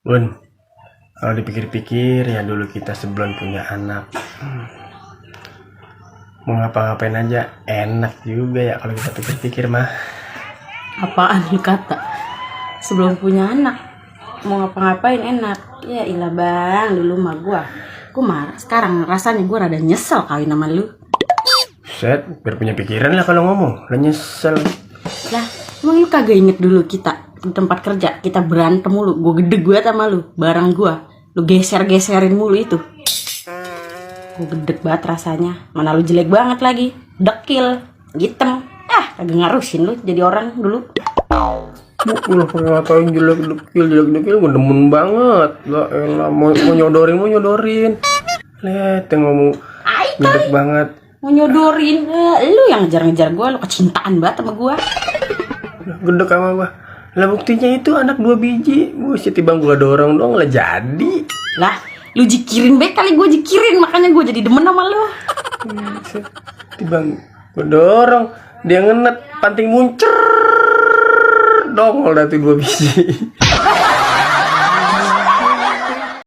Bun, kalau dipikir-pikir ya dulu kita sebelum punya anak, mau ngapa-ngapain aja enak juga ya kalau kita pikir-pikir mah. Apaan lu kata? Sebelum punya anak mau ngapa-ngapain enak? Ya ilah bang, dulu mah gua marah. Sekarang rasanya gua rada nyesel kawin sama lu. Set, biar punya pikiran lah kalau ngomong, lah nyesel. Lah, emang lu kagak inget dulu kita di tempat kerja kita berantem mulu, gua gede gua sama lu, barang gua lu geser-geserin mulu itu. Gua gede banget rasanya. Mana lu jelek banget lagi, dekil, hitam. Kagak ngarusin lu jadi orang dulu. Ulah ngatain jelek-dekil, gue demen banget. Lah elah, mau nyodorin. Lihat yang ngomong gede banget. Mau nyodorin, lu yang ngejar-ngejar gua, lu kecintaan banget sama gua. Gede sama gua. Lah buktinya itu anak 2 biji. Buset, bang gua dorong dong lah jadi. Lah, lu jikirin baik kali gua jikirin, makanya gua jadi demen sama lu. Bang gua dorong, dia ngenet panting muncer. Dongol dah tuh 2 biji.